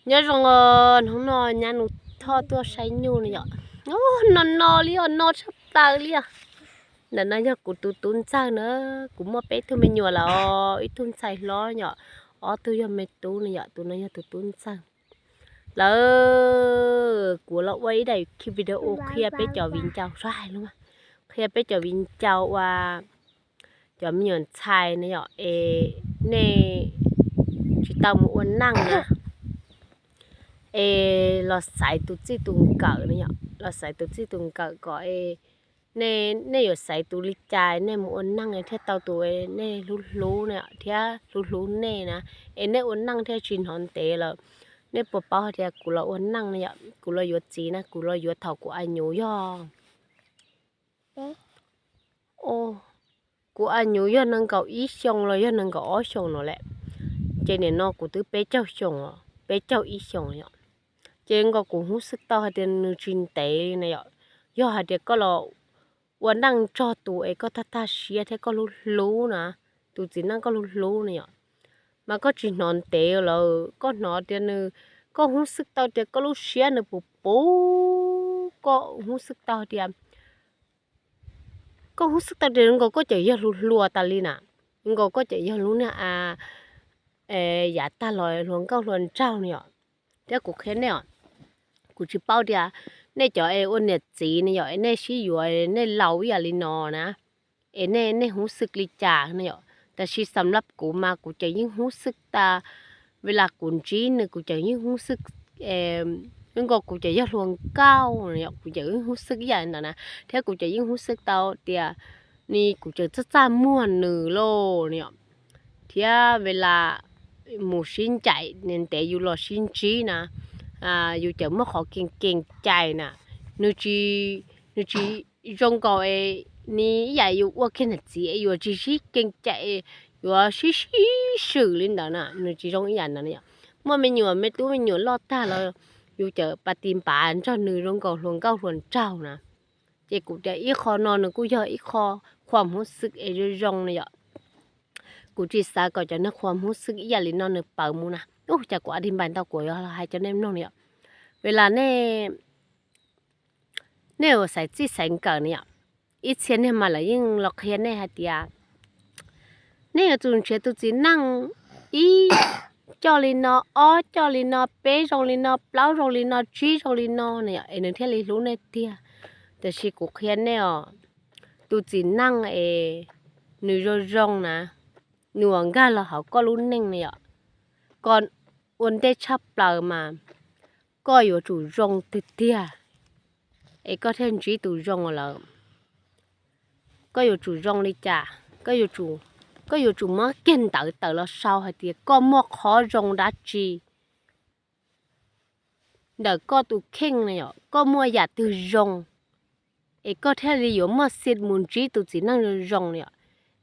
Nyob zoo, hnub no nyab Nus Thoj tuaj saib nyuj no yom. No no li os, no tshaj plaws li os. Ntawm no yog kuv tus tub ntxawg na, kuv muaj peb tug me nyuam lawm, ib tug ntxhais hlob yom, ob tug yog me tub no yom, tus no yog tus tub ntxawg. Lawv kuv los ua ib daim video qhia peb cov viv ncaus, qhia peb cov viv ncaus uas cov me nyuam ntxhais na yom, es nej tsis tau mus ua neej na, es los xaiv tus txij tus nkawm na yom, los xaiv tus txij tus nkawm kom nej yuav xaiv tus li cas nej mus ua neej thiaj tau tus nej hlub hlub na yom, thiab hlub hlub nej na, es nej ua neej thiaj tsis hnov ntev lawm. Nej puas paub hais tias kuv los ua neej na yom, kuv los yuav txiv na, kuv los yuav thaum kuv a nyuv yog kuv a nyuv yog nees nkaum ib xyoos los yog nees nkaum ob xyoos no lawm. Ces nim no kuv twb peb caug xyoo, peb caug ib xyoos yom. Ces nkaus kuv hnub xwb tau hais tias nws tsis ntev li na yom. Yog hais tias koj los ua neej nrog tus es koj tag tag siab thiab koj hlub hlub na, tus txiv neej koj hlub hlub na yom, mas koj tsis hnov ntev lawm, koj hnov tias nws, koj hnub xwb tau tias koj lub siab nws puv puv, koj hnub xwb tau tias, koj hnub xwb tau tias nkaus koj tseem yog hluas hluas tas li na, nkaus koj tseem yog lub niag a, yav tag los hluas nkauj hluas nraug na yom. Thiab kuv qhia nej os, kuv tsis paub tias nej cov es ua niam txiv ne yom, es nej sib yuav nej laus ib yam li no na, es nej, nej hnub xwb li cas ne yom. Tab sis xam lab kuv mas kuv ces yeej hnub xwb tas, vim las kuv ntsib nws kuv ces yeej hnub xwb, nkaus kuv ces yog hluas nkauj ne yom, kuv ces yeej hnub xwb ib yam li ntawd na. Thiab kuv ces yeej hnub xwb tau tias ni kuv ces txaj txaj muag nws lauj ne yom. Thiab vim las mus sib ncaim ntev yus los sib ntsib na, yus ces muaj qhov kees kees cai na, nws tsis, nws tsis zoo nkaus ni ib yam yus ua kiag niam txiv es yuav tsis sib kees cai, yuav sib sib swm li ntawd na, nws tsis zoo ib yam ntawd na yom. Muaj me nyuam me tub me nyuam loj tag los yus ces pas tis npav nrog nws zoo nkaus hluas nkauj hluas nraug na. Ces kuv tias ib qho no nws kuj yog ib qho qhuas hmub xwb es zoo zoo na yom. Kuv tsis xav kom cov neeg qhuas hmub xwb ib yam li no nws pawv mus na. Ub, cas kuv a di npais ntau kuv yuav los hais cov nej mloog na yom. Vim las nej, nej yuav xaiv txij xaiv nkawm na yom. Ib txhia niag mas lawv yeej los qhia nej hais tias nej yuav tsum nrhiav tus txiv neej ib coj li no, ob coj li no, peb zoo li no, plaub zoo li no, tsib zoo li no na yom, es nws thiaj li hlub nej tiag. Tab sis kuv qhia nej os, tus txiv neej es nws zoo zoo na, nws uas nkag los hauv koj lub neej na yom, koj ua ntej tshaj plaws mas koj yuav tsum zoo tiag tiag es koj thiaj ntsib tus zoo lawm. Koj yuav tsum zoo li cas? Koj yuav tsum muab kiag ntawv tawm los sau hais tias koj muaj qhov zoo dab tsi ntawm koj tus kheej na yom, koj muaj yam twg zoo, es koj thiaj li yuav muaj xia mus ntsib tus txiv neej zoo zoo na yom.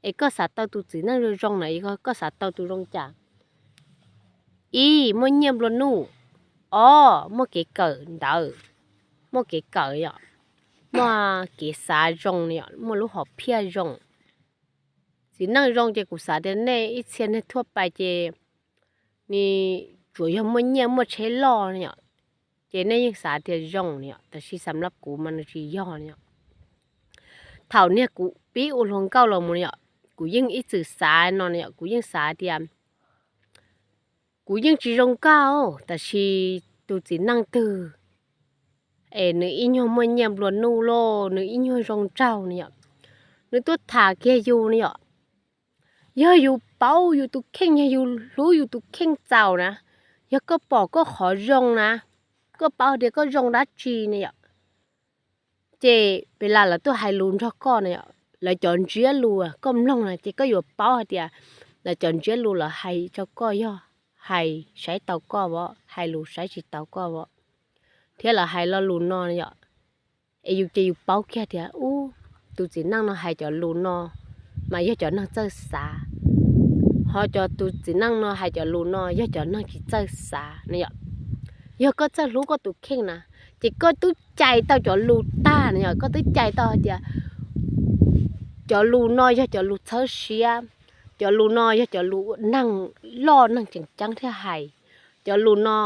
Es koj xav tau tus txiv neej zoo zoo na, koj xav tau tus zoo cas? Ib, muaj nyiaj nplua nuj. Ob, muaj kev kawm ntawv, muaj kev kawm yom, muaj kev xav zoo na yom, muaj lub hom phiaj zoo. Txiv neej zoo ces kuv xav tias nej ib txhia neeg thuaj pais ces ni tsuas yog muaj nyiaj muaj tsheb loj na yom, ces nej yeej xav tias zoo na yom, tab sis xam lab kuv mas nws tsis yog na yom. Thaum niag kuv pib ua hluas nkauj los mus na yom, kuv yeej ib txwm xav no na yom, kuv yeej xav tias kuv yeej tsis zoo nkauj, tab sis tus txiv neej twg es nws ib nyuag muaj nyiaj nplua nuj lauj, nws ib nyuag zoo nraug na yom, nws tuaj tham kiag yus na yom. Yog yus paub yus tus kheej, yog yus hlub yus tus kheej txaus na, yog koj pom koj qhov zoo na, koj paub tias koj zoo dab tsi ne yom, ces peb las lawv tuaj hais lus nrog koj na yom, lawv cov ntsiab lus koj mloog na ces koj yuav paub hais tias lawv cov ntsiab lus lawv hais rau koj yog hais saib taus koj os, hais lus saib tsis taus koj os, thiab lawv hais lo lus no yom. Es yus ces yus paub kiag tias ub, tus txiv neej no hais cov lus no mas yog cov neeg txawj xav, ho cov tus txiv neej no hais cov lus no yog cov neeg tsis txawj xav na yom. Yog koj txawj hlub koj tus kheej na, ces koj twb cais tau cov lus tag na yom, koj twb cais tau hais tias cov lus no yog cov lus txhawb siab, cov lus no yog cov lus neeg loj neeg tseem ceeb thiaj hais, Cov lus no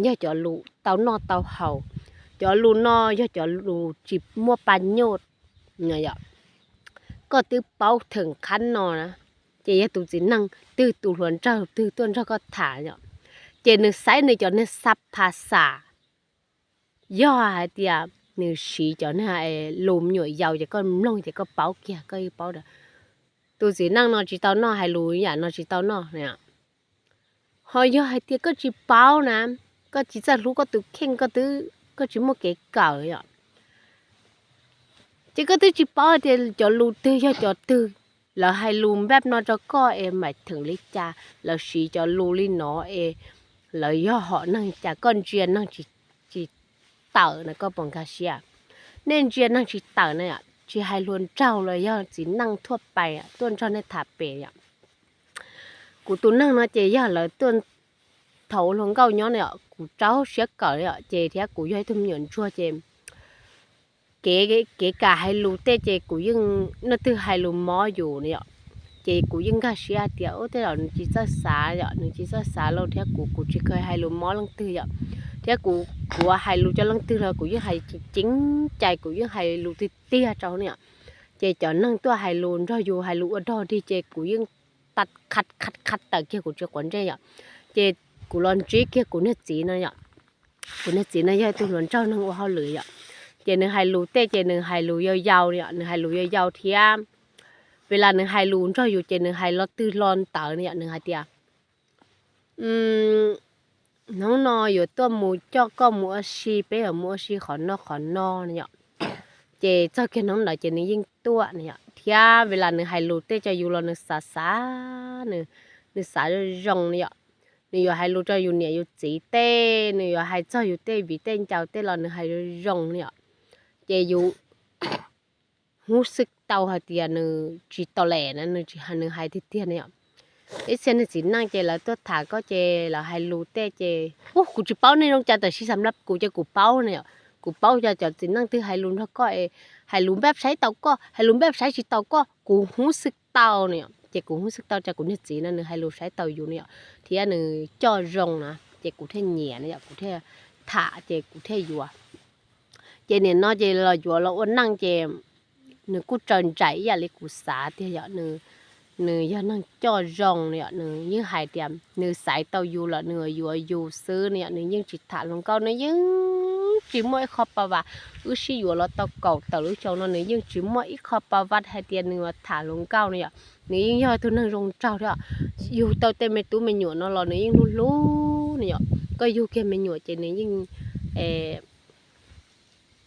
yog cov lus tau noj tau haus, cov lus no yog cov lus tsis muaj pa nyuj. Koj twb paub theem qhab no na, ces yog tus txiv neej twg, tus hluas nraug twg tuaj nrog koj tham yom, ces nws saib nws cov neeg xa pha xas, yog hais tias nws siv cov neeg lus me nyuam yaus ces koj mloog ces koj paub kiag, koj yeej paub tias tus txiv neej no tsis tau noj, hais lus yam no tsis tau noj. Ho yog hais tias koj tsis paub na, koj tsis txawj hlub koj tus kheej, koj twb, koj tsis muaj kev kawm yom, ces koj twb tsis paub hais tias cov lus twg yog cov twg. Lawv hais lus npaj no rau koj es mam theem li cas, lawv siv cov lus li no es lawv yog hom neeg cas, koj ntsia neeg tsis tawm na koj puas nkag siab? Nej ntsia neeg tsis tawm na yom, tsis hais hluas nraug los yog txiv neej thuaj pais tuaj nrog nej tham pem yom. Kuv tus neeg no ces yog lawv tuaj thaum hluas nkauj nyob na yom, kuv rau siab kawm yom, ces thiab kuv yog ib tug me nyuam ntsuag ces kev, kev kam hais lus tej ces kuv yeej, leej twg hais lus mob yus na yom, ces kuv yeej nkag siab hais tias ub tej zaum nws tsis txawj xav yom, nws tsis txawj xav lauj, thiab kuv, kuv tsis kheev hais lus mob leej twg yom, thiab kuv, kuv hais lus rau leej twg los kuv yeej hais ceev cai, kuv yeej hais lus tiag tiag rau ne yom. Ces cov neeg tuaj hais lus nrog yus hais lus ua dog dig ces kuv yeej ta qha qha qha tawm kiag kuv tsis quav ntsej yom. Ces kuv los ntsib kiag kuv niag txiv no yom. Kuv niag txiv no yog ib tug hluas nraug neeg ua hauj lwm yom. Ces nws hais lus tej ces nws hais lus yau yau yom, nws hais lus yau yau thiab. Vis las nws hais lus nrog yus ces nws hais lo twg lo ntawd ne yom, nws hais tias hnub no yuav tuaj mus coj koj mus ua si, peb yuav mus ua si qhov no qhov no ne yom. Ces txog kiag hnub ntawd ces nws yeej tuaj ne yom, thiab vis las nws hais lus tej rau yus los nws xav xav, nws xav zoo ne yom. Nws yuav hais lus rau yus niam yus txiv tej, nws yuav hais txog yus tej viv tej ncaus tej los nws hais zoo zoo ne yom. Ces yus hnub xwb tau hais tias nws tsis tau lem na, nws tsis hais, nws hais tiag tiag ne yom. Ib txhia niag txiv neej ces lawv tuaj tham koj ces lawv hais lus tej ces ub kuv tsis paub nej zoo cas, tab sis xam lab kuv ces kuv paub ne yom. Kuv paub yog cov txiv neej twg hais lus nrog koj es hais lus npaj saib tau koj, hais lus npaj saib tsis tau koj, kuv hnub xwb tau ne yom. Ces kuv hnub xwb tau rau kuv niag txiv no nws hais lus saib tau yus ne yom, thiab nws coj zoo na, ces kuv thiaj nyiam ne yom, kuv thiaj tham ces kuv thiaj yuav. Ces nim no ces los yuav los ua neej ces nws kuj raws nraim ib yam li kuv xav tiag yom. Nws yog neeg coj zoo yom, nws yeej hais tias nws xaiv tau yus los nws yuav yus xwb ne yom, nws yeej tsis tham hluas nkauj, nws yeej tsis muaj ib qho pa vas. Wb sib yuav los tau kaum tawm lub xyoo no nws yeej tsis muaj ib qho pa vas hais tias nws yuav tham hluas nkauj ne yom. Nws yeej yog tus neeg zoo nraug thiab, yug tau tej me tub me nyuam no los nws yeej hlub hlub ne yom. Koj yug kiag me nyuam ces nws yeej,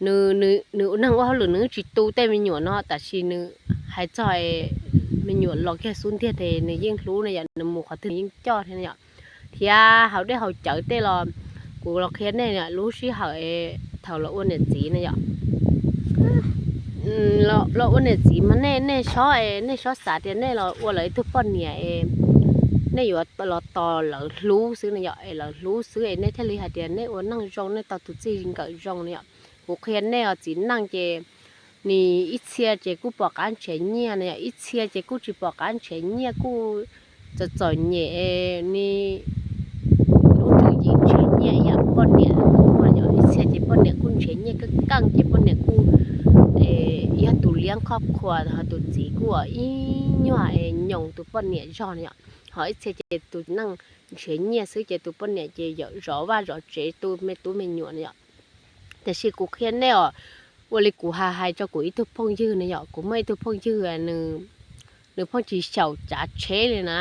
nws, nws ua neeg ua hauj lwm nws tsis tu tej me nyuam no, tab sis nws hais txog me nyuam los kiag xub ntiag ces nws yeej hlub ne yom, nws mus qhov twg nws yeej coj thiab ne yom. Thiab haus dej haus cawv tej los kuv los qhia nej lub sij hawm thaum los ua niam txiv ne yom. Los ua niam txiv mas nej, nej sob, nej sob xav tias nej los ua lawv ib tug poj niam es nej yuav los tos lawv hlub xwb ne yom, es lawv hlub xwb es nej thiaj li hais tias nej ua neej zoo, nej tau tus txij nkawm zoo ne yom. Kuv qhia nej os, txiv neej ces nws ib txhia ces kuj pom qab nrhiav nyiaj ne yom, ib txhia ces kuj tsis pom qab nrhiav nyiaj, kuj txom txom nyem, nws lub tswv yim nrhiav nyiaj ib yam poj niam yom. Ib txhia ces poj niam kuj nrhiav nyiaj keej keej ces poj niam kuj yog tus liab qhov qhua, ho tus txiv kuj ib nyuag nyoos tus poj niam zog ne yom. Ho ib txhia ces tus neej nrhiav nyiaj xwb ces tus poj niam ces yawm zov vaj zov tsev tu me tub me nyuam ne yom. Tiam sis kuv qhia nej os, ua li kuv hais hais rau kuv ib tug phooj ywg ne yom, kuv muaj ib tug phooj ywg, nws pheej tsis xyaum tsav tsheb li na,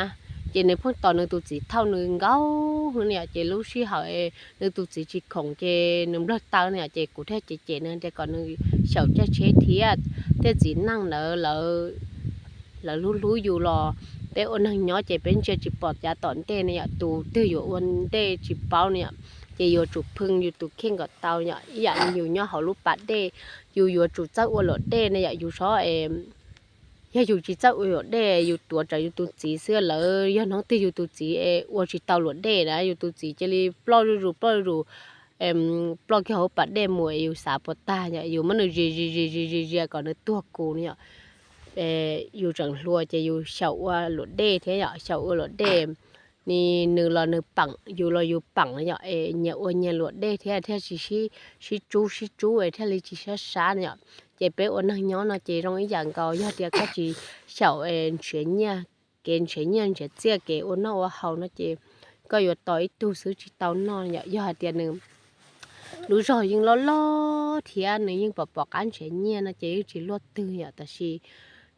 ces nws pheej tos nws tus txiv thauj nws nkaus hwv ne yom, ces lub sij hawm nws tus txiv tsis khoom ces nws nplog taw ne yom, ces kuv thiaj cem cem nws tias kom nws xyaum caij tsheb thiab. Tej txiv neej ntawd lawv hlub hlub yus los peb ua neeg nyob ces peb ntsia tsis pom cav tom ntej ne yom, tus twg yuav ua ntej tsis paub ne yom, ces yuav tsum pheej yus tus kheej kom tau yom, ib yam li yus nyob hauv lub pas dej, yus yuav tsum txawj ua luam dej ne yom, yus sob es yog yus tsis txawj ua luam dej, yus tuav rawv yus tus txiv xwb, lawv yog hnub twg yus tus txiv es ua tsis tau luam dej na, yus tus txiv cia li ploj zuj zus ploj zuj zus, ploj kiag hauv pas dej mus es yus xav puas tag yom, yus muab nws zis zis zis zis zis kom nws tuag kus ne yom. Yus tseem hluas ces yus xyaum ua luam dej thiab yom, xyaum ua luam dej nws los nws peem, yus los yus peem yom, es nyias ua nyias luam dej thiab thiaj tsis sib tsub sib tsub es thiaj li tsis sab sab no yom. Ces peb ua neeg nyob no ces zoo ib yam nkaus, yog tias koj tsis xyaum nrhiav nyiaj, kev nrhiav nyiaj nrhiav txiaj kev ua noj ua haus no ces koj yuav tos ib tug xwb tsis tau noj yom. Yog hais tias nws lub zog yeej loj loj thiab nws yeej pom pom qab nrhiav nyiaj no ces yeej tsis luaj twg yom. Tab sis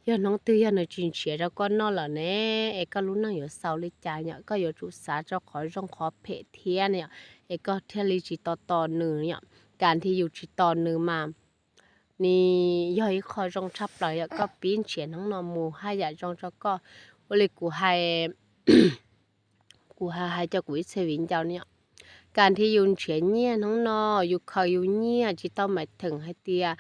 yog hnub twg yog nws tsis nrhiav rau koj noj lawm ne, es koj lub neej yuav xaus li cas yom. Koj yuav tsum xav rau qhov zoo qhov phem thiab ne yom, es koj thiaj li tsis tos tos nws yom. Kas nthi yus tsis tos nws mas nws yog ib qho zoo tshaj plaws yom. Koj pib nrhiav hnub no mus haj yam zoo rau koj. Ua li kuv hais, kuv hais cov kuv ib txhia viv ncaus ne yom, kas nthi yus nrhiav nyiaj hnub no, yus khaws yus nyiaj tsis tau mais theem hais tias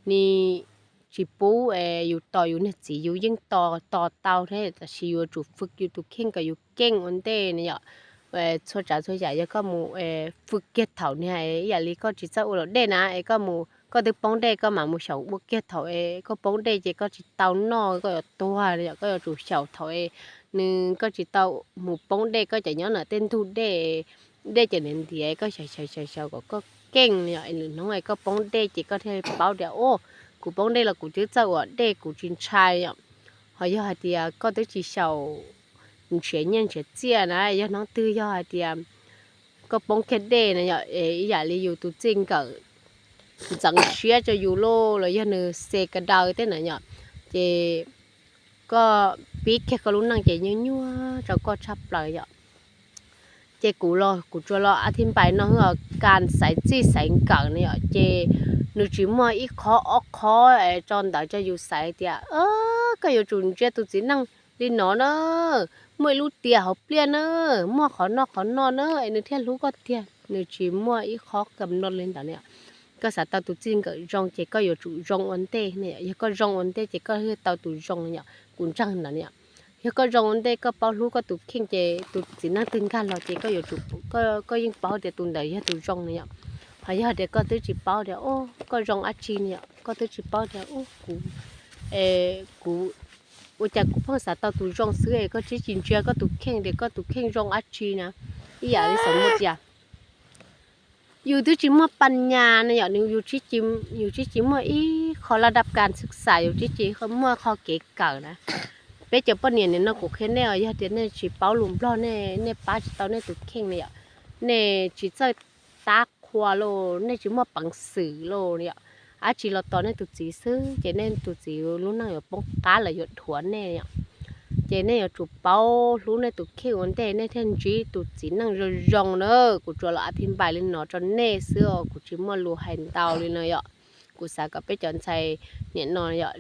nws tsis pub, yus tos yus niag txiv yus yeej tos tos tau thiab, tab sis yuav tsum fwm yus tus kheej kom yus keej ua ntej ne yom. Txhua tsav txhua yam yog koj mus fwm kiag thaum niag ib yam li koj tsis txawj ua luam dej na, es koj mus koj twb poob dej koj mam mus xyaum ua kiag thaum es koj poob dej ces koj tsis tau noj koj yuav tuag yom. Koj yuav tsum xyaum thaum es nws koj tsis tau mus poob dej, koj cov nyob ntawm tej ntug dej, dej cov niam ntiav koj xyaum xyaum xyaum xyaum kom koj keej yom. Lwm hnub es koj poob dej ces koj thiaj paub tias, u, kuv poob dej los kuv twb txawj ua dej kuv tsis ntshai yom. Ho yog hais tias koj twb tsis xyaum nrhiav nyiaj nrhiav txiaj na, yog hnub twg yog hais tias koj poob kiag dej na yom, ib yam li yus tus txij nkawm ntxeev siab rau yus lauj los yog nws xe ka daw tej na yom, ces koj pib kiag koj lub neej ces nyuaj nyuaj rau koj tshaj plaws yom. Ces kuv los kuv tsuas los a thi npais no hwj os, kas xaiv txij xaiv nkawm na yom, ces nws tsis muaj ib qho ob qho tso ntawd rau yus xaiv tias koj yuav tsum ntsia tus txiv neej li no na, muaj ib lub tias hauv pliaj na, muaj qhov noj qhov noj na es nws thiaj hlub koj tiag. Nws tsis muaj ib qho kam no li ntawd na yom. Koj xav tau tus txij nkawm zoo ces koj yuav tsum zoo ua ntej na yom. Yog koj zoo ua ntej ces koj thiaj tau tus zoo na yom. Kuv ntseeg ntawd na yom. Yog koj zoo ua ntej koj paub hlub koj tus kheej ces tus txiv neej twg nkag los ces koj yuav tsum, koj yeej paub tias tus ntawd yog tus zoo na yom. Ho yog tias koj twb tsis paub tias, o, koj zoo dab tsi na yom, koj twb tsis paub tias, u, kuv, kuv, ua cas kuv pheej xav tau tus zoo xwb es koj twb tsis ntsia koj tus kheej tias koj tus kheej zoo dab tsi na. Ib yam li xam muaj tias yus twb tsis muaj pas nyas na yom, yus twb tsis muaj ib qho laj dab kas xwb xas, yus twb tsis muaj qho kev kawm na. Peb cov poj niam nim no kuv qhia nej os, yog tias nej tsis paub lus Nplog, nej pab tsis tau nej tus kheej na yom, nej tsis txawj tab qhua lauj, nej tsis muaj peev xwm lauj yom, dab tsi los tos nej tus txiv xwb ces nej tus txiv lub neej yuav poob qab los yuav dhuav nej yom. Ces nej yuav tsum paub hlub nej tus kheej ua ntej nej thiaj ntsib tus txiv neej zoo zoo na. Kuv tsuas los a thi npais li no rau nej xwb os, kuv tsis muaj lus hais ntau li no yom. Kuv xav kom peb cov ntxhais nim no yom,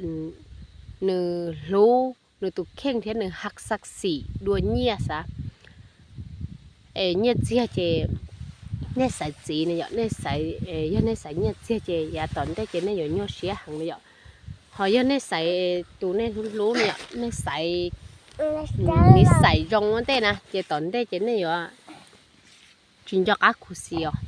nws hlub nws tus kheej thiab nws haj xaj xim dua nyiaj xav. Es nyiaj txiag ces nej xaiv txiv na yom, nej xaiv, yog nej xaiv nyiaj txiag ces yav tom ntej ces nej yuav nyuaj siab heev na yom. Ho yog nej xaiv tus nej hlub hlub na yom, nej xaiv, nws xaiv zoo ua ntej na ces tom ntej ces nej yuav tsis nco qab khuv xim os.